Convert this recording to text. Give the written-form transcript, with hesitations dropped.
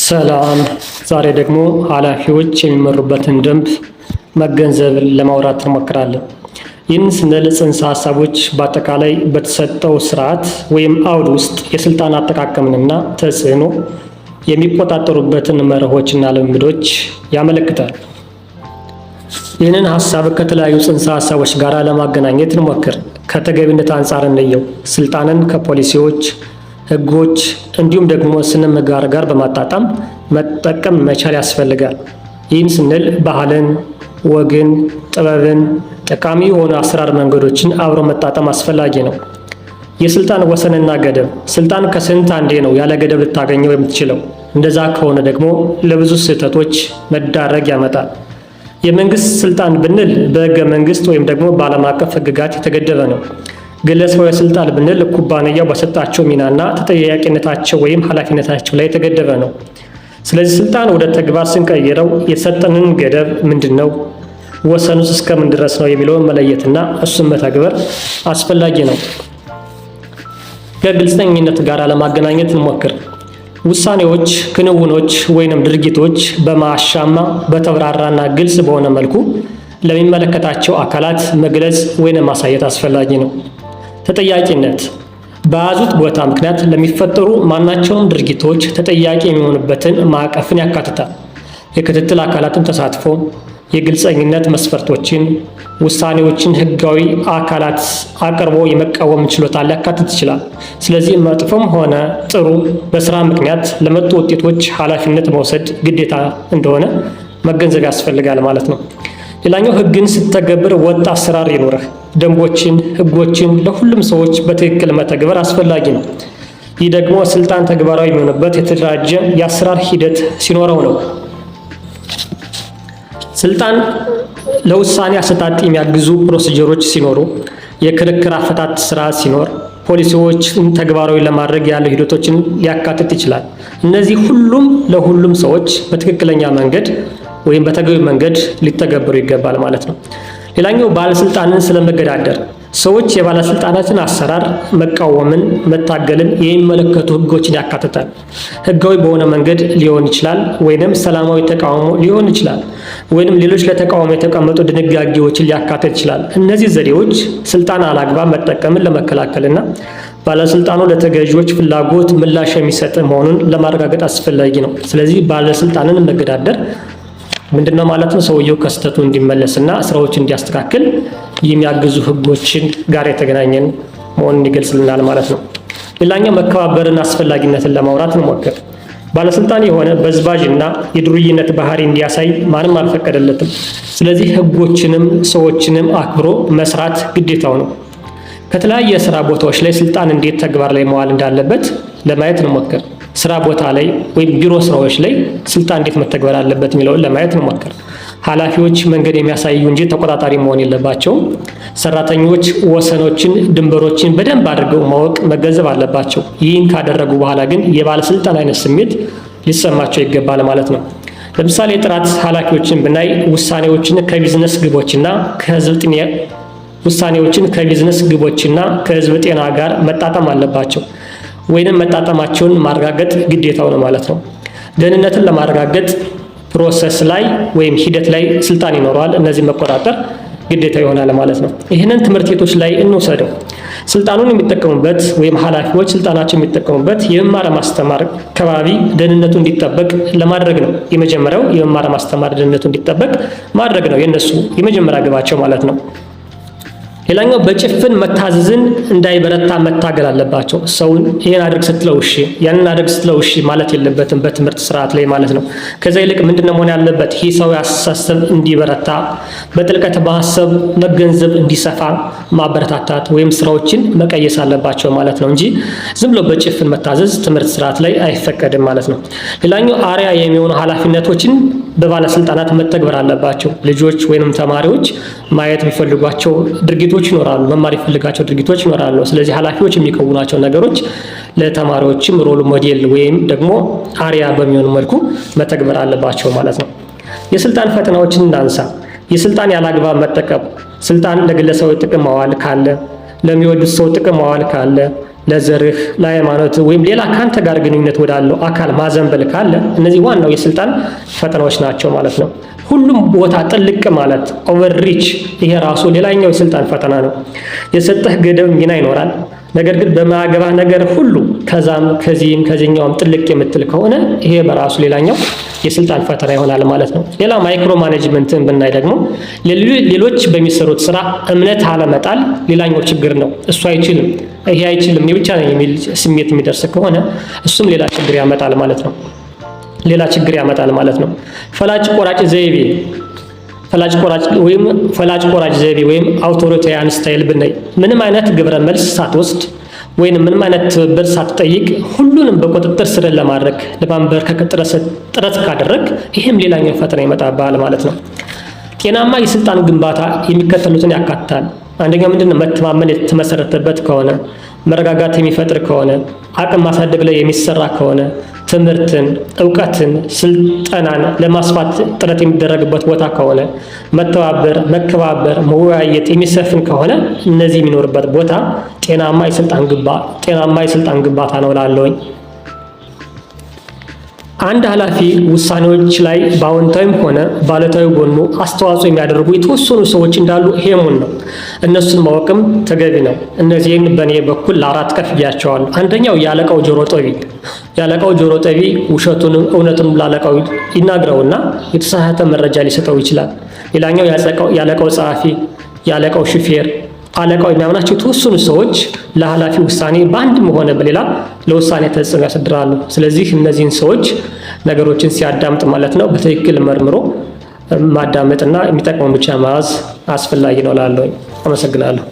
ሰላም፣ ዛሬ ደግሞ ኃላፊዎች የሚመሩበትን ደንብ መገንዘብ ለማውራት እንሞክራለን። ይህን ስንል ጽንሰ ሀሳቦች በአጠቃላይ በተሰጠው ስርዓት ወይም አውድ ውስጥ የስልጣን አጠቃቀምንና ተጽዕኖ የሚቆጣጠሩበትን መርሆችና ልምዶች ያመለክታል። ይህንን ሀሳብ ከተለያዩ ጽንሰ ሀሳቦች ጋር ለማገናኘት እንሞክር። ከተገቢነት አንጻር እንየው። ስልጣንን ከፖሊሲዎች፣ ህጎች እንዲሁም ደግሞ ስነ ምግባር ጋር በማጣጣም መጠቀም መቻል ያስፈልጋል። ይህን ስንል ባህልን፣ ወግን፣ ጥበብን፣ ጠቃሚ የሆኑ አሰራር መንገዶችን አብሮ መጣጣም አስፈላጊ ነው። የስልጣን ወሰንና ገደብ። ስልጣን ከስንት አንዴ ነው ያለ ገደብ ልታገኘው የምትችለው። እንደዛ ከሆነ ደግሞ ለብዙ ስህተቶች መዳረግ ያመጣል። የመንግስት ስልጣን ብንል በህገ መንግስት ወይም ደግሞ በዓለም አቀፍ ህግጋት የተገደበ ነው። ግለሰባዊ ስልጣን ብንል ኩባንያው በሰጣቸው ሚናና ተጠያቂነታቸው ወይም ኃላፊነታቸው ላይ የተገደበ ነው። ስለዚህ ስልጣን ወደ ተግባር ስንቀይረው የሰጠንን ገደብ ምንድን ነው፣ ወሰኑስ እስከምን ድረስ ነው የሚለውን መለየትና እሱን መተግበር አስፈላጊ ነው። ከግልፀኝነት ጋር ለማገናኘት እንሞክር። ውሳኔዎች፣ ክንውኖች ወይንም ድርጊቶች በማያሻማ፣ በተብራራና ግልጽ በሆነ መልኩ ለሚመለከታቸው አካላት መግለጽ ወይንም ማሳየት አስፈላጊ ነው። ተጠያቂነት፣ በያዙት ቦታ ምክንያት ለሚፈጠሩ ማናቸውም ድርጊቶች ተጠያቂ የሚሆኑበትን ማዕቀፍን ያካትታል። የክትትል አካላትን ተሳትፎ፣ የግልፀኝነት መስፈርቶችን፣ ውሳኔዎችን ህጋዊ አካላት አቅርቦ የመቃወም ችሎታ ሊያካትት ይችላል። ስለዚህ መጥፎም ሆነ ጥሩ በስራ ምክንያት ለመጡ ውጤቶች ኃላፊነት መውሰድ ግዴታ እንደሆነ መገንዘብ ያስፈልጋል ማለት ነው። ሌላኛው ህግን ስትተገብር ወጥ አሰራር ይኑርህ። ደንቦችን፣ ህጎችን ለሁሉም ሰዎች በትክክል መተግበር አስፈላጊ ነው። ይህ ደግሞ ስልጣን ተግባራዊ የሚሆንበት የተደራጀ የአሰራር ሂደት ሲኖረው ነው። ስልጣን ለውሳኔ አሰጣጥ የሚያግዙ procedure ኦች ሲኖሩ፣ የክርክር አፈታት ስርዓት ሲኖር፣ ፖሊሲዎችን ተግባራዊ ለማድረግ ያሉ ሂደቶችን ሊያካትት ይችላል። እነዚህ ሁሉም ለሁሉም ሰዎች በትክክለኛ መንገድ ወይም በተገቢ መንገድ ሊተገበሩ ይገባል ማለት ነው። ሌላኛው ባለስልጣንን ስለመገዳደር፣ ሰዎች የባለስልጣናትን አሰራር መቃወምን፣ መታገልን የሚመለከቱ ህጎችን ያካትታል። ህጋዊ በሆነ መንገድ ሊሆን ይችላል፣ ወይንም ሰላማዊ ተቃውሞ ሊሆን ይችላል፣ ወይንም ሌሎች ለተቃውሞ የተቀመጡ ድንጋጌዎችን ሊያካትት ይችላል። እነዚህ ዘዴዎች ስልጣን አላግባብ መጠቀምን ለመከላከልና ባለስልጣኑ ለተገዢዎች ፍላጎት ምላሽ የሚሰጥ መሆኑን ለማረጋገጥ አስፈላጊ ነው። ስለዚህ ባለስልጣንን መገዳደር ምንድነው ማለት ነው? ሰውየው ከስህተቱ እንዲመለስና ስራዎችን እንዲያስተካክል የሚያግዙ ህጎችን ጋር የተገናኘን መሆኑን ይገልጽልናል ማለት ነው። ሌላኛው መከባበርን አስፈላጊነትን ለማውራት እንሞክር። ባለስልጣን የሆነ በዝባዥና የዱርይነት ባህሪ እንዲያሳይ ማንም አልፈቀደለትም። ስለዚህ ህጎችንም ሰዎችንም አክብሮ መስራት ግዴታው ነው። ከተለያየ የስራ ቦታዎች ላይ ስልጣን እንዴት ተግባር ላይ መዋል እንዳለበት ለማየት እንሞክር። ስራ ቦታ ላይ ወይም ቢሮ ስራዎች ላይ ስልጣን እንዴት መተግበር አለበት የሚለውን ለማየት እንሞክር። ኃላፊዎች መንገድ የሚያሳዩ እንጂ ተቆጣጣሪ መሆን የለባቸውም። ሰራተኞች ወሰኖችን፣ ድንበሮችን በደንብ አድርገው ማወቅ መገንዘብ አለባቸው። ይህን ካደረጉ በኋላ ግን የባለስልጣን አይነት ስሜት ሊሰማቸው ይገባል ማለት ነው። ለምሳሌ የጥራት ኃላፊዎችን ብናይ ውሳኔዎችን ከቢዝነስ ግቦችና ከህዝብ ጤና ጋር መጣጣም አለባቸው ወይንም መጣጣማቸውን ማረጋገጥ ግዴታው ነው ማለት ነው። ደህንነትን ለማረጋገጥ process ላይ ወይም ሂደት ላይ ስልጣን ይኖረዋል። እነዚህ መቆጣጠር ግዴታ ይሆናል ማለት ነው። ይህንን ትምህርት ቤቶች ላይ እንውሰደው። ስልጣኑን የሚጠቀሙበት ወይም ኃላፊዎች ስልጣናቸው የሚጠቀሙበት የመማር ማስተማር ከባቢ ደህንነቱ እንዲጠበቅ ለማድረግ ነው። የመጀመሪያው የመማር ማስተማር ደህንነቱ እንዲጠበቅ ማድረግ ነው የእነሱ የመጀመሪያ ግባቸው ማለት ነው። ሌላኛው በጭፍን መታዘዝን እንዳይበረታ መታገል አለባቸው። ሰውን ይሄን አድርግ ስትለው እሺ፣ ያንን አድርግ ስትለው እሺ ማለት የለበትም በትምህርት ስርዓት ላይ ማለት ነው። ከዛ ይልቅ ምንድነው መሆን ያለበት? ሂሳዊ አስተሳሰብ እንዲበረታ፣ በጥልቀት በሀሳብ መገንዘብ እንዲሰፋ ማበረታታት ወይም ስራዎችን መቀየስ አለባቸው ማለት ነው እንጂ ዝም ብሎ በጭፍን መታዘዝ ትምህርት ስርዓት ላይ አይፈቀድም ማለት ነው። ሌላኛው አርአያ የሚሆኑ ኃላፊነቶችን በባለስልጣናት መተግበር አለባቸው። ልጆች ወይንም ተማሪዎች ማየት የሚፈልጓቸው ድርጊቶች ይኖራሉ፣ መማር የሚፈልጋቸው ድርጊቶች ይኖራሉ። ስለዚህ ኃላፊዎች የሚከውኗቸው ነገሮች ለተማሪዎችም role model ወይም ደግሞ አርአያ በሚሆኑ መልኩ መተግበር አለባቸው ማለት ነው። የስልጣን ፈተናዎችን እናንሳ። የስልጣን ያላግባብ መጠቀም፣ ስልጣን ለግለሰባዊ ጥቅም ማዋል ካለ፣ ለሚወዱት ሰው ጥቅም ማዋል ካለ፣ ለዘርህ፣ ለሃይማኖት ወይም ሌላ ከአንተ ጋር ግንኙነት ወዳለው አካል ማዘንበል ካለ እነዚህ ዋናው የስልጣን ፈተናዎች ናቸው ማለት ነው። ሁሉም ቦታ ጥልቅ ማለት overreach፣ ይሄ ራሱ ሌላኛው የስልጣን ፈተና ነው። የሰጠህ ገደብ ሚና ይኖራል። ነገር ግን በማያገባህ ነገር ሁሉ ከዛም ከዚህም ከዚህኛውም ጥልቅ የምትል ከሆነ ይሄ በራሱ ሌላኛው የስልጣን ፈተና ይሆናል ማለት ነው። ሌላ micro management ን ብናይ ደግሞ ሌሎች በሚሰሩት ስራ እምነት አለመጣል ሌላኛው ችግር ነው። እሱ አይችልም፣ ይሄ አይችልም፣ እኔ ብቻ ነኝ የሚል ስሜት የሚደርስ ከሆነ እሱም ሌላ ችግር ያመጣል ማለት ነው። ሌላ ችግር ያመጣል ማለት ነው። ፈላጭ ቆራጭ ዘይቤ ወይም authoritarian style ብናይ ምንም አይነት ግብረ መልስ ሳትወስድ ወይንም ምንም አይነት ትብብር ሳትጠይቅ ሁሉንም በቁጥጥር ስር ለማድረግ፣ ለማንበርከክ ጥረት ካደረግክ ይህም ሌላኛው ፈተና ይመጣብሃል ማለት ነው። ጤናማ የስልጣን ግንባታ የሚከተሉትን ያካትታል። አንደኛው ምንድን ነው? መተማመን የተመሰረተበት ከሆነ፣ መረጋጋት የሚፈጥር ከሆነ፣ አቅም ማሳደግ ላይ የሚሰራ ከሆነ፣ ትምህርትን፣ እውቀትን፣ ስልጠናን ለማስፋት ጥረት የሚደረግበት ቦታ ከሆነ፣ መተባበር፣ መከባበር፣ መወያየት የሚሰፍን ከሆነ እነዚህ የሚኖርበት ቦታ ጤናማ የስልጣን ግንባታ ነው እላለሁኝ። አንድ ኃላፊ ውሳኔዎች ላይ በአዎንታዊም ሆነ በአሉታዊ ጎኑ አስተዋጽኦ የሚያደርጉ የተወሰኑ ሰዎች እንዳሉ እሙን ነው። እነሱን ማወቅም ተገቢ ነው። እነዚህን በእኔ በኩል ለአራት ከፍያቸዋለሁ። አንደኛው የአለቃው ጆሮ ጠቢ። የአለቃው ጆሮ ጠቢ ውሸቱንም እውነቱንም ላለቃው ይናግረውና የተሳሳተ መረጃ ሊሰጠው ይችላል። ሌላኛው የአለቃው ጸሐፊ፣ የአለቃው ሹፌር፣ አለቃው የሚያምናቸው የተወሰኑ ሰዎች ለኃላፊ ውሳኔ በአንድም ሆነ በሌላ ለውሳኔ ተጽዕኖ ያሳድራሉ። ስለዚህ እነዚህን ሰዎች ነገሮችን ሲያዳምጥ ማለት ነው በትክክል መርምሮ ማዳመጥና የሚጠቅመውን ብቻ መያዝ አስፈላጊ ነው እላለሁኝ። አመሰግናለሁ።